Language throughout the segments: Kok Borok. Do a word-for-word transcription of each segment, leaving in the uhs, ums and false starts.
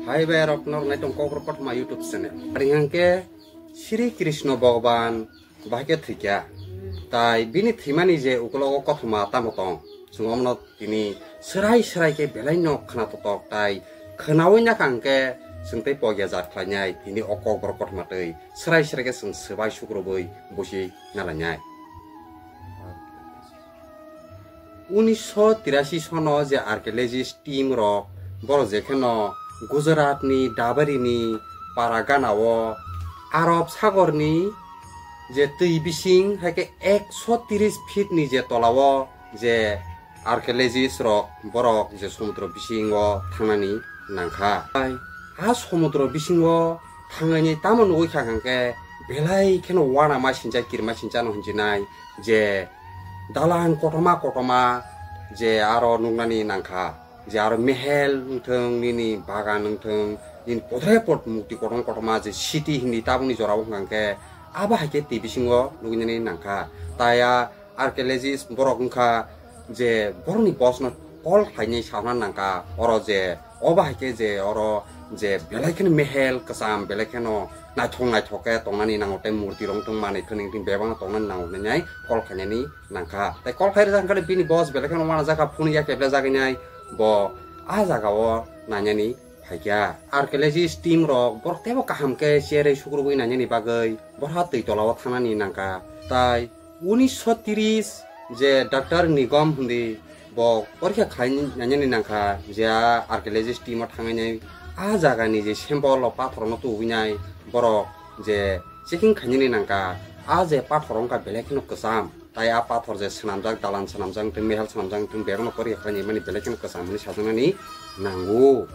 Hai bai rok, norok nai tong Kokborok Kothoma YouTube channel. Ari hwnkhe Sri Krishna Bhagwan bahai khe thwikha. Tai bini thwimani je ukulogo kothoma tamo tong, chwng omono tini swrai swrai khe belai no khwna totok tai khwnawi nakha hwnkhe chwng tei pogya jar khlainai tini o Kokborok Kothoma twi swrai swrai khe chwng swbai sukrubwi busi nalainai. Unisho tirasi sono je archaeologist team rok borok je kheno Gujarat ni Dabari ni para gana o Arab sagor ni je twi bising hai khe ekso tiris feet ni je tola o je archaeologist rok borok je somudro bisingo thangnani nangkha. Tai a somudro bisingo thangnaini tamo nugwi kha hwnkhe belai kheno uanama sincha kirima sinchano hinjinai je dalan kotorma kotorma je aro nuknani nangkha, je aro mehel wngthung, nini bagan wngthung, nini podre pod mukti kotorma kotorma je city hindi tabukni jorao hwnkha hwnkhe abo hai khe twi bisingo nuknani nangkha. Tai a archaeologist borok wngkha je borokni bosno kol khlainai sauna nangkha, oro je obo hai khe je oro je belai kheno mehel kwcham, belai kheno naithok naithok khe tongnani nango tei murti rok wngthung manwi khwning thung bebak tongnani nango hinwi kol khlainani nangkha. Tai kol khlai rijak hwnkhe bini bos belai kheno uanajak kha, phunukya kebla jagwi nai bo a jagao nainani phaikha. Archaeologist team rok borok teibo kaham khe cherwi sukrubwi nainani bagwi borha twi tolao thangnani nangkha. Tai unisho tiris je Doctor Nigam hindi bo porikha khlai nainani nangkha je a archaeologist team o thangwi nai a jagani je sample o pathor no tubui nai borok je checking khainani nangkha a je pathor wngkha belai kheno kwcham. Tai a pathor je swnamjak, dalan swnamjak wngthung, mehel swnamjak wngthung, bebakno porikha khlainai mani belai kheno kwcham hwnwi sajaknani nango.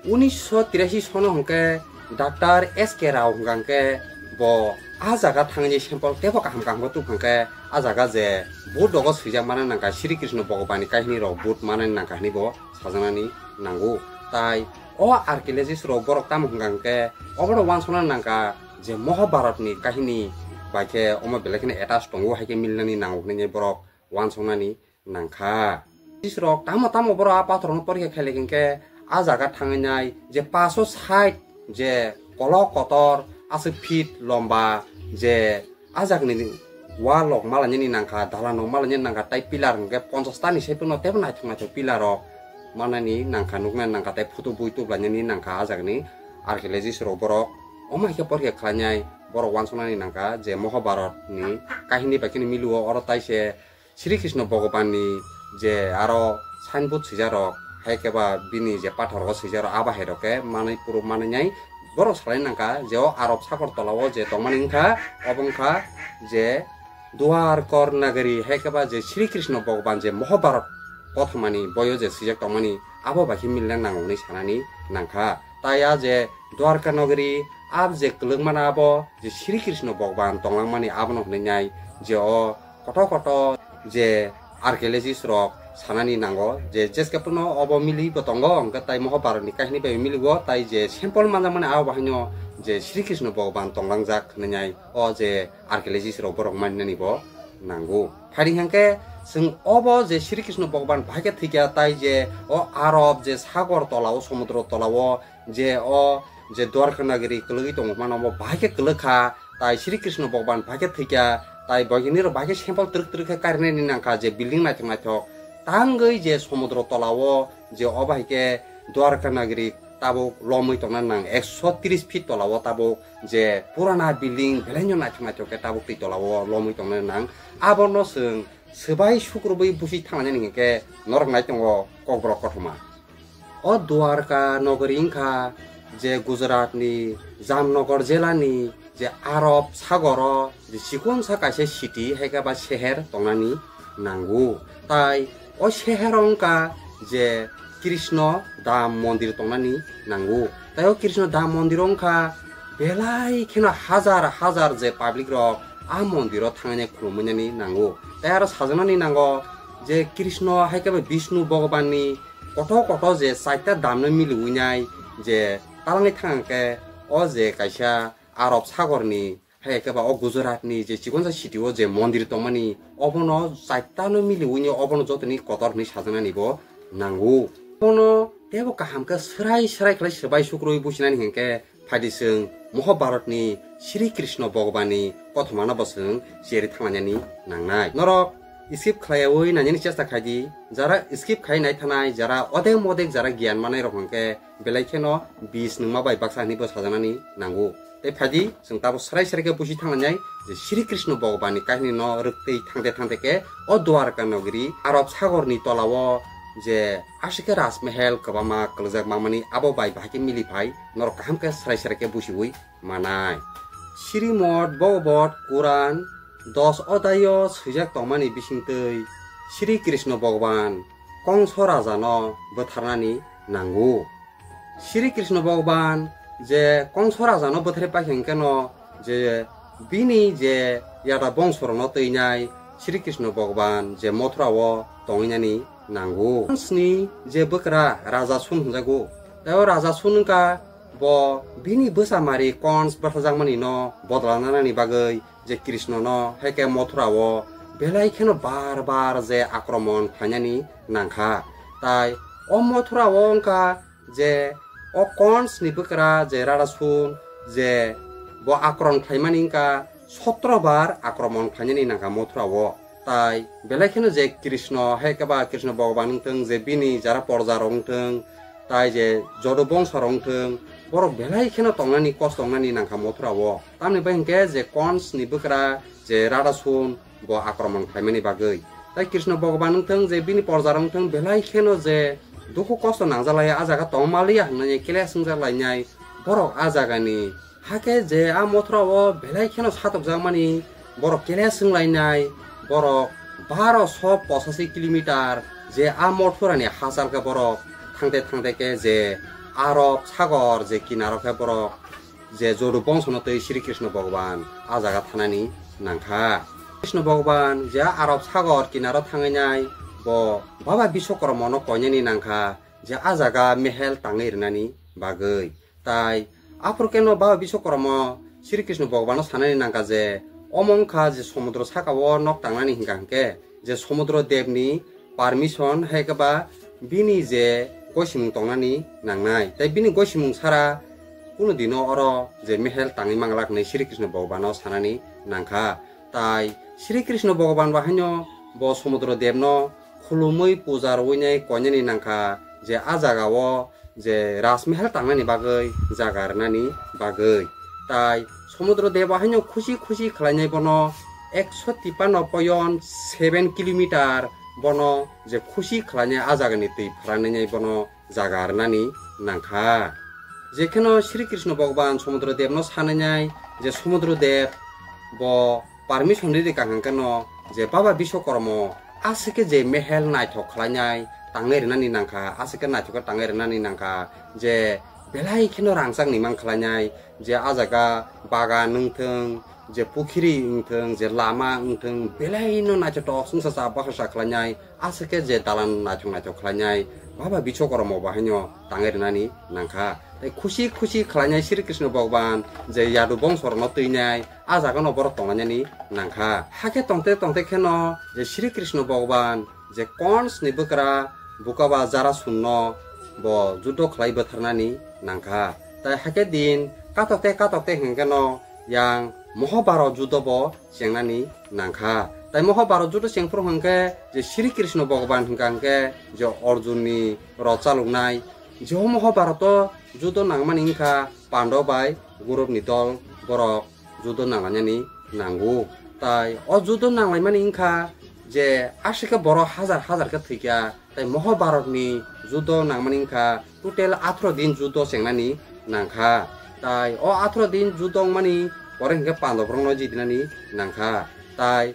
Unisho tirasi sono hwnkhe Doctor S K Rao hwnkha hwnkhe bo a jaga thangwi sample teibo kaham kaham khe tubkha hwnkhe a jaga je board rogo swijak mana nangkha Sri Krishna Bhagwan ni kahini rok board manani nangkha hwnwi bo sajaknani nango. Tai o archaeologist rok borok tamo hwnkha hwnkhe obono uansukna nangkha je Mahabharat ni kahini bai khe omo belai kheno attach tongo hai khe milnani nango hwnwi borok uansuknani nangkha. Archaeologist rok tamo tamo borok a pathor no porikha khailai hwnkhe a jaga thangwi nai je paso sait je kolok kotor aswk feet lomba je a jagani wall rok malainani nangkha, dalan rok malainani nangkha, tai pillar hwnkhe ponchash ta ni sai phano teibo naithok naithok pillar rok manani nangkha, nuknani nangkha, tai photo bui tublainani nangkha a jagani archaeologist rok borok. Omo hai khe porikha khlainai borok uansuknani nangkha je Mahabharat ni kahini bai kheno mili o, oro tai se Sri Krishna Bhagwan ni je aro signboard swijak rok, hai khe ba bini je pathor o swijak rok, abo hai rok khe manwi phuru manwi nai borok salai nangkha je o Arab sagor tola o je tongmani wngkha, obo wngkha je Dwarka Nagari, hai khe ba je Sri Krishna Bhagwan je Mahabharat kothoma ni boyo je swijak tongmani abo bai khe milna nango hwnwi sanani nangkha. Tai a je Dwarka Nagari, ab je kwlwk mana abo je Sri Krishna Bhagwan tonglangmani abono hwnwi nai je o kotor kotor je archaeologist rok sanani nango je jeske phano obo mili bo tongo, hwnkhe tai Mahabharat ni kahini bai mili o, tai je sample manjakmani abo bahaino je Sri Krishna Bhagwan tonglangjak hwnwi nai o je archaeologist rok borok maninani bo nango. Phaidi hwnkhe chwng obo je Sri Krishna Bhagwan bahai khe thwikha, tai je o Arab je sagor tola o, somudro tola o je o je Dwarka Nagari kwlwgwi tongo hwnmano omo bahai khe kwlwkha, tai Sri Krishna Bhagwan bahai khe thwikha, tai boignirok bahai khe sample twrwk twrwk khe karinani nangkha je building naithok naithok tangwi je somudro tola o je o bahai khe Dwarka Nagari tabuk lomwi tongna nang ekso tris feet tola o tabuk je purana building belaino naithok naithok khe tabuk twi tola o lomwi tongna nang. Abono chwng swbai sukrubwi busi thanglainani hwnkhe norok nai tongo Kokborok kothoma. O Dwarka nogori wngkha je Gujarat ni Jamnagar jela ni je Arab sagoro je chikonsa kaisa city hai khe ba seher tongnani nango. Tai o sehero wngkha je Krishna Dham mondir tongnani nango. Tai o Krishna Dham mondir wngkha belai kheno hajar hajar je public rok a mondiro thangwi khulumwi nani nango. Tai aro sajaknani nango je Krishna hai khe ba Bishnu Bhagwan ni kotor kotor je chaita damno miliwi nai je talangwi thang khe o je kaisa Arab sagor ni hai khe ba o Gujarat ni je chikonsa city o je mondir tongmani obono chaita no miliwi ni obono jotoni kotor hinwi sajaknani bo nango. Bono teibo kaham khe swrai swrai khlai swbai sukrui buchinani hinkhe phaidi chwng Mahabharatni Sri Krishna Bhagwanni kothomano bo chwng cheri thanglainani nangnai. Norok skip khlaiyaui nainani chesta khaidi, jara skip khai naithanai, jara odek modek jara giyan manai rok hinkhe belai kheno bis nungma bai baksa hinwi bo sajaknani nango. Tei phaidi chwng tabuk srai srai khe busi thanglainai je Sri Krishna Bhagwanni kahini no rwktwi thangte thangte khe o Dwarka nogri Arab sagorni tolao je aswk khe Rajmahal kwbangma kwlwjak mangmani abo bai bahai khe miliphai norok kaham khe srai srai khe busiui manai. Srimad Bhagavad Quran dos odayo swijak tongmani bisingtwi Sri Krishna Bhagwan Kongso rajano bwtharnani nango. Sri Krishna Bhagwan je Kongso rajano bwthari paikha hwnkhe no je bini je yada bongsorokno twinai Sri Krishna Bhagwan je Mathura o tongwinani nango. Sni je bwkra Raja Sun hwnjago. Tei o Raja Sun wngkha bo bini bwsa mari Kons bwtharjakmani no bodolana nani bagwi je Krishna no hai khe Mathura o belai kheno bar bar je akromon khlainani nangkha. Tai o Mathura o wngkha je o Kons ni bwkra je Radha Sun je bo akron khlaimani wngkha sotro bar akromon khlainani nangkha Mathura o. Tai belai kheno je Krishna hai khe ba Krishna Bhagavan wngthung je bini jara porja rok wngthung tai je jodo bongso rok wngthung borok belai kheno tongnani kosto wngnani nangkha Mathura o. Tamni bai hinkhe je Kons ni bwkra je Radha Sun bo akromon khlaimani bagwi. Tai Krishna Bhagavan wngthung je bini porja rok wngthung belai kheno je dukhu kosto nangjalai a jaga tongmaliya hwnwi kele swngjak lainai borok a jagani. Hakhe je a Mathura o belai kheno satokjakmani borok kele swnglainai borok baro so pochasi kilometer je a Mathura ni hachal khe borok thangte thangte khe je Arab sagor je kinaro khe borok je Jodu bongsono twi Sri Krishna Bhagavan a jaga thanani nangkha. Krishna Bhagavan je Arab sagor kinaro thanginai bo Baba Biswakarma no koinani nangkha je a jaga mehel tangwi rwnani bagwi. Tai aphuru khe no Baba Biswakarma Sri Krishna Bhagavan no sanani nangkha je omo wngkha je somudro saka o nok tangnani hingka hinkhe je somudro debni permission hai khe ba bini je goisimung tongnani nangnai. Tai bini goisimung sara kunu dino oro je mehel tangwi manglak hinwi Sri Krishna Bhagavan no sanani nangkha. Tai Sri Krishna Bhagavan bo haino bo somudro debno khulumwi puja rwinai koinani nangkha je a jaga o je Rajmahal tangnani bagwi jaga rwnani bagwi. Tai Somudro Deba haino khusi khusi khlainai bono ekso tipanno point seven kilometer bono je khusi khlainai a jagani twi pharanai bono jaga rwnani nangkha. Jekheno Sri Krishna Bhagavan Somudro Debno sanainai je Somudro Deb bo permission riri kaham khe no je Baba Biswakarma aswk khe je mehel naithok khlainai tangwi rwnani nangkha, aswk khe naithok khe tangwi rwnani nangkha je belai kheno rangchak ni mang khlainai je a jaga bagan wngthwng, je pukhiri wngthwng, je lama wngthwng, belai no naithotok swngsa cha bwkha cha khlainai, aswk khe je dalan naithok naithok khlainai Baba Biswakarma bo haino tangwi rwnani nangkha. Tai khusi khusi khlainai Sri Krishna Bhagavan je Yadu bongso rokno twinai, a jaga no borok tonglainani nangkha. Hakhe tongte tongte kheno je Sri Krishna Bhagavan je Kons ni bwkra bukaba Jarasun no bo judo khlai bwtharnani nangkha. Tai hakhe din katok te katok te hwnkhe no yang Mohabharat judo bo chengnani nangkha. Tai Mohabharat judo chengphuru hwnkhe je Sri Krishna Bhagavan hwnkha hwnkhe je Arjun ni rw chaloknai. Je o Mohabharat o judo nangmani wngkha Pandava bai Gurub ni dol borok judo nanglainani nango. Tai o judo nanglaimani wngkha je aswk khe borok hazar hazar khe thwikha. Tai Mohabharat ni judo nangmani wngkha total atharo din judo chengnani nangkha. Tai o atharo din judo wngmani pore hwnkhe Pandava rokno jidinani nangkha. Tai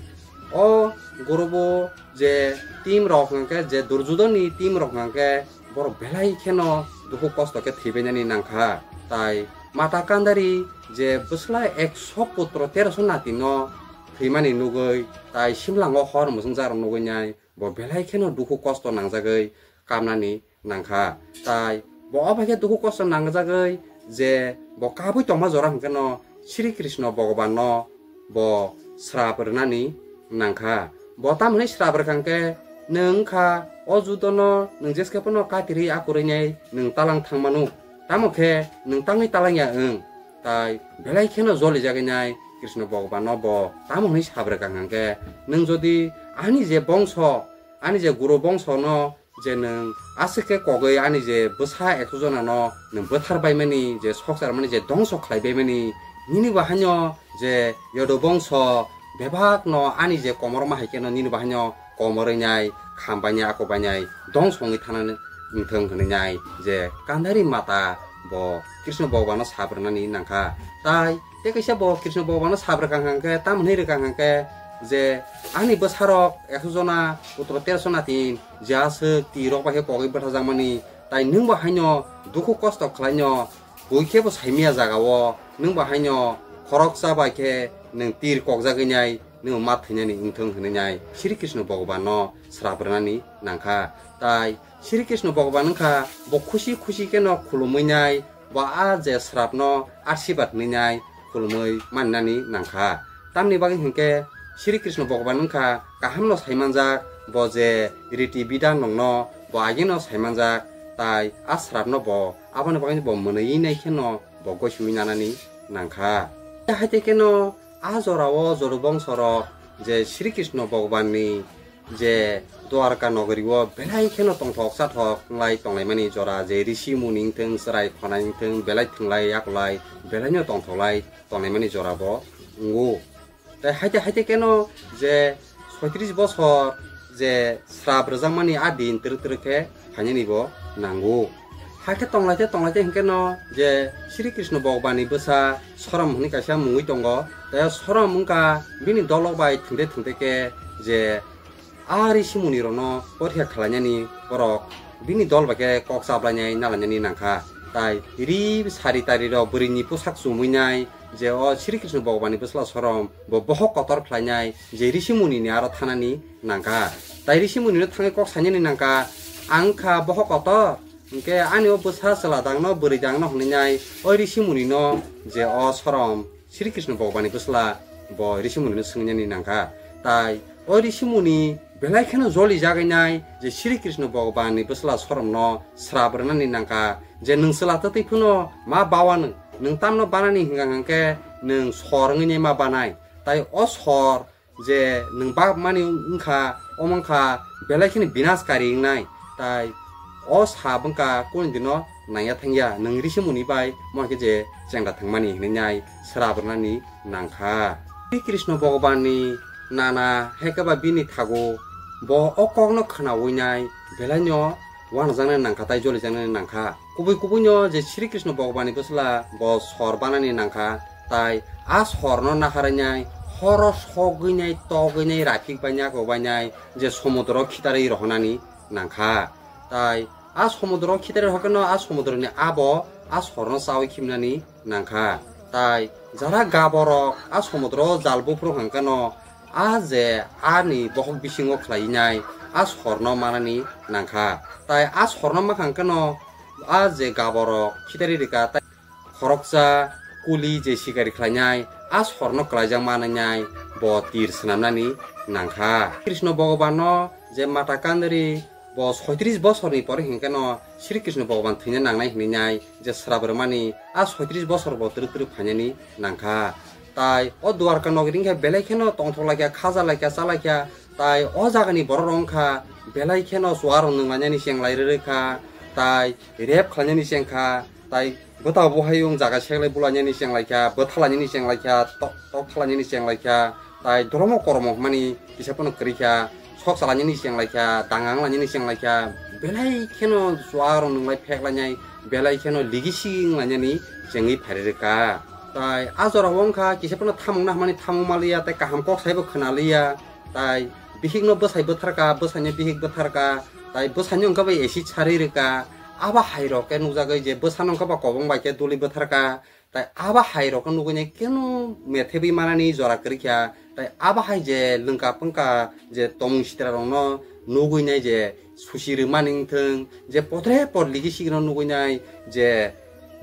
o Gurub o je team rok hwnkhe je Durjodhon ni team rok hwnkhe borok belai kheno dukhu kosto khe thwibainani nangkha. Tai Mata Kandari je bwsla ekso putro teroso nati no thwimani nugwi, tai simlango hor mwswngjakrok nugwi nai bo belai kheno dukhu kosto nangjagwi kamnani nangkha. Tai bo o bai khe dukhu kosto nangjagwi je bo kabwi tongma jora hwnkhe no Sri Krishna Bhagavan no bo srap rwnani nangkha. Bo tamoni srap rwkha hwnkhe Nwng wngkha o judono nwng jeskhe phano katirwi akurwi nai nwng talang thangmano, tamo khe nwng tangwi talang ya wng. Tai belai kheno joli jagwi nai Krishna Bhagwan no bo tamo hwnwi sab rwkha hwnkhe, nwng jodi ani je bongso, ani je guru bongso no je nwng aswk khe kogwi ani je bwsa ekso jona no nwng bwthar baimani, je sok charmani, je dongso khlai baimani, nini bo haino je yodo bongso bebak no ani je komorma hai kheno nini bo haino komorwi nai, kham bainai, ako bainai, dongso wngwi thanani wngthong hwnwi nai je Gandhari mata bo Krishna Bhagwan no sab rwnani nangkha. Tai tei kaisa bo Krishna Bhagwan no sab rwkha hwnkhe, tamo hwnwi rwkha hwnkhe je ani bwsarok ekso jona putro terso natin je aswk twi rok bai khe kogwi bwthajakmani, tai nwng bo haino dukhu kosto khlaino, bui khe bo saimaya jaga o nwng bo haino khoroksa bai khe nwng tir kokjagwi nai, nwng ma thwinani wngthong hwnwi nai Sri Krishna Bhagwan no srap rwnani nangkha. Tai Sri Krishna Bhagwan wngkha bo khusi khusi kheno khulumwi nai, bo a je srap no asirbat hwnwi nai khulumwi mannani nangkha. Tamni bagwi hwnkhe Sri Krishna Bhagwan wngkha kaham no saimanjak, bo je riti bidhan rok no bo age no saimanjak, tai a srap no bo aboni bagwi bo mwnwi nai kheno bo goichwi nanani nangkha. Haite kheno a jora o jodo bongso rok je Sri Krishna Bhagwan ni je Dwarka nogori o belai kheno tongthok chathok wng lai tonglaimani jora, je risi muni wngthong, chwrai khonai wngthong, belai thwnglai yakolai belai no tongthok lai tonglaimani jora bo wngo. Tai haite haite kheno je soitris bosor je srap rwjakmani a din twrwk twrwk khe phainani bo nango. Hakhe tonglaite tonglaite hwnkhe no je Sri Krishna Bhagwan ni bwsa Sorom hwnwi kaisa mungwi tongo. Tai Sorom wngkha bini dolok bai thwngte thwngte khe je a risi muni rokno porikha khwlainani borok bini dol bai khe kok chaplainai nalainani nangkha. Tai ri sari tari rok bwrwi ni pusak chumui nai je o Sri Krishna Bhagwan ni bwsla Sorom bo bohok kotor khlainai je risi muni ni aro thanani nangkha. Tai risi muni no thangwi kok sainani nangkha, "Ang kha bohok kotor, hwnkhe ani o bwsa chwla dang no, bwrwi dang no," hwnwi nai o risi muni no je o Sorom Sri Krishna Bhagwan ni bwsla bo risi muni no swngnani nangkha. Tai o risi muni belai kheno joli jagwi nai je Sri Krishna Bhagwan ni bwsla Sorom no srap rwnani nangkha je, "Nwng chwla twtwi phano ma bawanw, nwng tamno banani hwnkha hwnkhe nwng sor wngwi nai ma banai. Tai o sor je nwng bak mani wngkha, omo wngkha belai kheno binaskari wngnai. Tai o sap wngkha kunu dino nangya thangya, nwng risi muni bai mo khe je chengda thangmani," hwnwi nai srap rwnani nangkha. Sri Krishna Bhagwan ni nana hai khe ba bini thago bo o kok no khwnawi nai belai no uanajaknai nangkha tai jolijaknai nangkha. Kubui kubui no je Sri Krishna Bhagwan ni bwsla bo sor banani nangkha, tai a sor no naharwi nai horo sogwi nai, togwi nai, raphik bai nai, ako bai nai je somudro khitarwi rohonani nangkha. Tai a somudro khitarwi rohokhe no a somudro ni abo a sor no chawi khimnani nangkha. Tai jara gaborok a somudro jal buphuru hwnkhe no a je ani bohok bisingo khlai nai a sorno manani nangkha. Tai a sorno mankha hwnkhe no a je gaborok khitari rwkha, tai khoroksa kuli je sikari khlai nai a sorno klaijak manai nai bo tir swnamnani nangkha. Krishna Bhagavan no je mata kandari bo soitris bosorni pore hwnkhe no Sri Krishna Bhagavan thwina nangnai hwnwi nai je srap rwmani a soitris bosor bo twrwk twrwk phainani nangkha. Tai o Dwarka nogori wngkha belai kheno tongthok laikha, khaja laikha, cha laikha. Tai o jagani borok rok wngkha belai kheno chuwa rok nwng lainani cheng lai rwrwkha, tai rep khlainani cheng kha, tai bwta bo hai wng jaga seklai bulainani cheng laikha, bwtha lainani cheng laikha, tok tok thalainani cheng laikha, tai dolomo koromo hwnmani kisa phano kwrwi kha, sok chalainani cheng laikha, dangang lainani cheng laikha, belai kheno chuwa rok nwng lai phek lainai, belai kheno ligi sigi wng lainani chengwi phai rwrwkha. Tai a jora o wngkha kisa phano thamung na hwnmani thamung maliya, tai kaham kok saibo khwnaliya. Tai bihik no bwsai bwtharka, bwsai no bihik bwtharka, tai bwsai no wngkha bai acid sarwi rwkha. Abo hai rok khe nukjagwi je bwsa no wngkha ba kobong bai khe duli bwtharka. Tai abo hai rok no nugwi nai keno methebwi manani jora kwrwi kha. Tai abo hai je lwngka pwngka je tomung sitra rok no nugwi nai je susi rwmani wngthwng, je potre por ligi sigi no nugwi nai je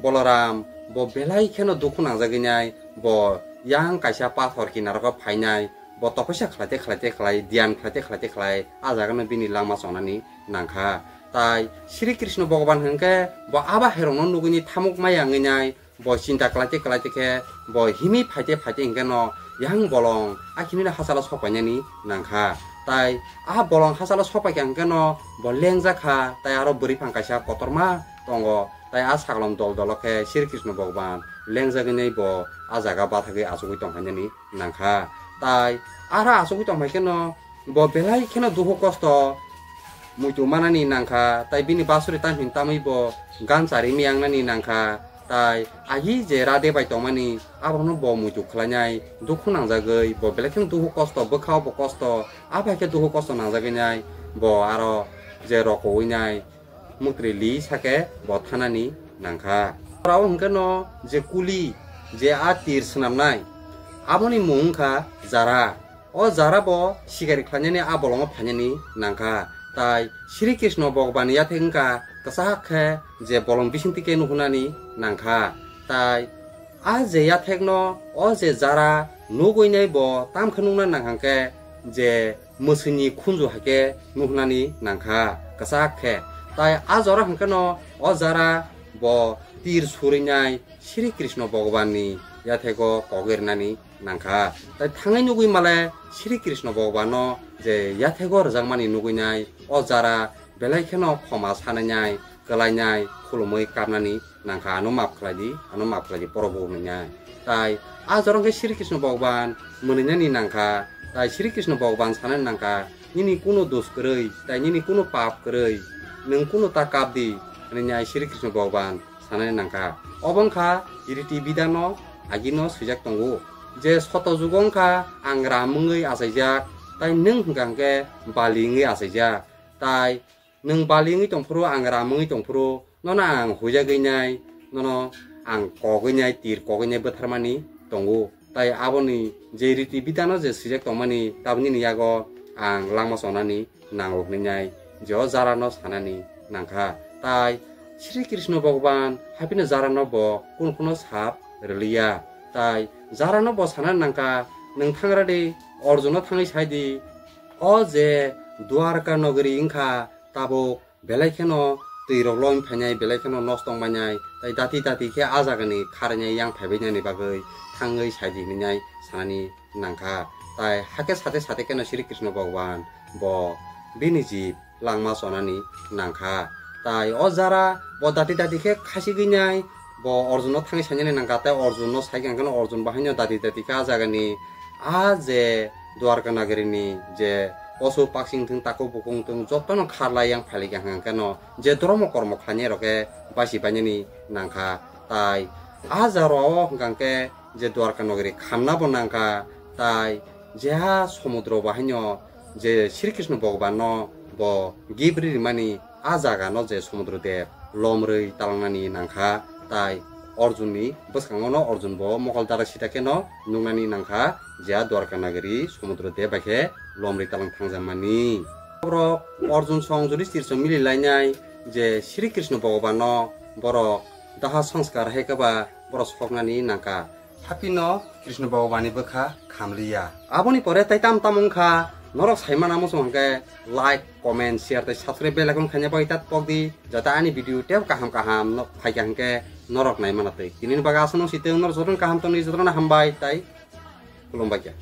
Boloram bo belai kheno dukhu nangjagwi nai, bo yang kaisa pathor kinaro khe phainai, bo topisa khlaite khlaite khlai, dhyan khlaite khlaite khlai, a jaga no bini langma chonani nangkha. Tai Sri Krishna Bhagavan hwnkhe bo a bahairokno nugwini thamuk maya wngwi nai, bo chinta khlaite khlaite khe bo himwi phaite phaite hwnkhe no yang bolong a khini no hachalo sokpainani nangkha. Tai a bolong hachalo sokpaikha hwnkhe no bo lengjakha, tai aro bwrwi phang kaisa kotorma tongo, tai a saglom dol dolo khe Sri Krishna Bhagavan lengjagwi nai bo a jaga bathagwi achugwi tongkhainani nangkha. Tai aro achugwi tongphai kheno bo belai kheno dukhu kosto muitu manani nangkha, tai bini basuri tang hin tamwi bo gan chari miyangnani nangkha. Tai agi je Radhe bai tongmani abono bo muitu khlainai, dukhu nangjagwi bo belai kheno dukhu kosto, bwkhao bo kosto, a bai khe dukhu kosto nangjagwi nai bo aro je rokowi nai muktrwi li sake bo thanani nangkha. Aro hwnkhe no je kuli je a tir swnamnai, aboni mung wngkha Jara. O Jara bo sikari khlainani a bolongo phainani nangkha. Tai Sri Krishna Bhagavan ni yathek wngkha kwchak khe je bolong bisingtwi khe nuhunani nangkha. Tai a je yathekno o je Jara nugwi nai bo tamkhe nukna nang hwnkhe je mwswini khunju hai khe nuhnani nangkha kwchak khe. Tai a jora hwnkhe no o Jara bo tir surinai Sri Krishna Bhagavan ni yathego kogwi rwnani nangkha. Tai thangwi nugwi male Sri Krishna Bhagavan no je yathego rwjakmani nugwi nai o Jara belai kheno khoma sanai nai, kwlai nai, khulumwi kapnani nangkha, ano maaf khlai di, ano maaf khlai di, Probhu, hwnwi nai. Tai a jora khe Sri Krishna Bhagavan mwnwi nani nangkha, tai Sri Krishna Bhagavan sanani nangkha, nini kuno dos kwrwi, tai nini kuno pap kwrwi, nwng kuno ta kap di, hwnwi nai Sri Krishna Bhagavan sanani nangkha. Obo wngkha riti bidano agino swijak tongo, je soto jugo wngkha ang ram wngwi achaijak, tai nwng hwnkha hwnkhe bali wngwi achaijak. Tai nwng bali wngwi tongphuru, ang ram wngwi tongphuru, nono ang huijagwi nai, nono ang kogwi nai, tir kogwi nai bwtharmani tongo. Tai aboni je riti bidano je swijak tongmani, tabukni yago ang langma chonani nango hwnwi nai je o Jarano sanani nangkha. Tai Sri Krishna Bhagavan haphino Jarano bo kunu kunu sap rwliya. Tai Jarano bo sanani nangkha, nwng thangra di, Arjuno thangwi sai di, o je Dwarka nogori wngkha, tabuk belai kheno twi rok lom phainai, belai kheno nosto wngbainai, tai dati dati khe a jagani kharnai yang phaibainani bagwi thangwi sai di hwnwi nai sanani nangkha. Tai hakhe sate sate kheno Sri Krishna Bhagavan bo bini jib langma chonani nangkha. Tai o Jara bo dati dati khe khasigwi nai, bo Arjuno thangwi sainani nangkha, tai Arjuno sai khe hwnkhe no Arjun bo haino dati dati khe a jagani a je Dwarka nagirini je posu paksing thung, takhuk bukhuk thung, jotono kharlai yang phailaikha hwnkhe no je dhormo kormo khlainai rok khe basi bainani nangkha. Tai a Jara o hwnkha hwnkhe je Dwarka nogori khamna bo nangkha, tai je ha somudro bo haino je Sri Krishna Bhagavan no bo gift ri rimani a jaga no je Somudro Dev lomrwi talangnani nangkha, tai Arjun ni bwskango no Arjun bo mokol dara sita khe no nuknani nangkha, je a Dwarka nagari Somudro Dev bai khe lomrwi talang thangjakmani. Borok Arjun song Yudhishthir song mili lainai je Sri Krishna Bhagavan no borok daha sanskar hai khe ba borok soknani nangkha. Haphino Krishna Bhagavan ni bwkha khamliya. Aboni pore tai tam tam wngkha, norok saimana muchung hwnkhe like, comment, share tai subscribe bell icon khaina bagwi tat pok di, jate ani video tei kaham kaham no phaikha hwnkhe norok naimana twi. Tinini bagwi aswk no sitwng, norok jotono kaham tongni, jotono hambai tai khulumbai kha.